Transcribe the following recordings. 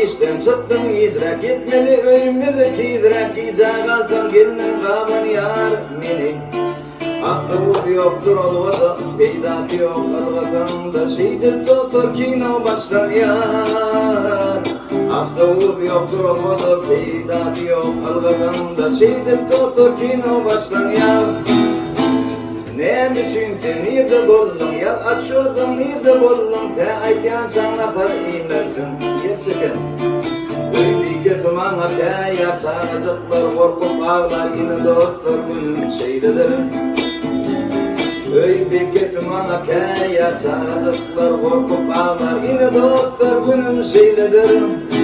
Işden çykdyň gijräk ýetmeli öýümize tizräk gijä galsaň gelnim gabanýar meni. Awtobus ýok duralgada peýdasy ýok ylgasaňda şeýdip dostlar kino başlanýar. Awtobus ýok duralgada peýdasy ýok ylgasaňda şeýdip dostlar kino başlanýar. Näme üçin sen nirde bolduň ýa açýodyň nirde bolduň tä aýtýançaň nahar iýmersiň ýer çeken öý bikesi maňa käýýär çagajyklar gorkup aglar ine dostlar günüm şeýledir öý bikesi maňa käýýär çagajyklar gorkup aglar ine dostlar günüm şeýledir.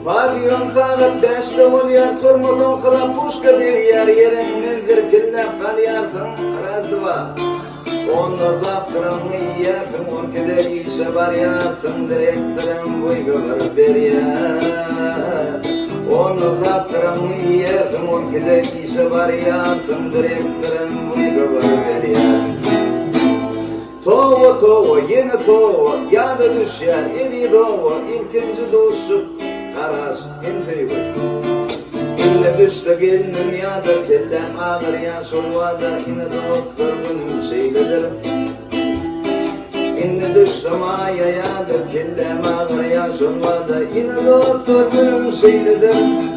Podýom sagat bäşde bolýar, turmasaň hlapuşka degýär, ýeriňden zirkilläp galýarsyň, raz dwa. Onda zawtragyňy iýýärsiň, on ikide işe barýarsyň, direktoram wygovor berýär. Onda zawtragyňy iýýärsiň, on ikide işe barýarsyň, direktoram wygovor berýär. Toba toba ýene toba ýada düşýär eziz oba ilkinji duşuşyk garaş hem söýgi Indi düşse gelnim ýada kelläm agyrýar şol bada ine dostlar günüm şeýledir Indi düşse maýa ýada kelläm agyrýar şol bada ine dostlar günüm şeýledir.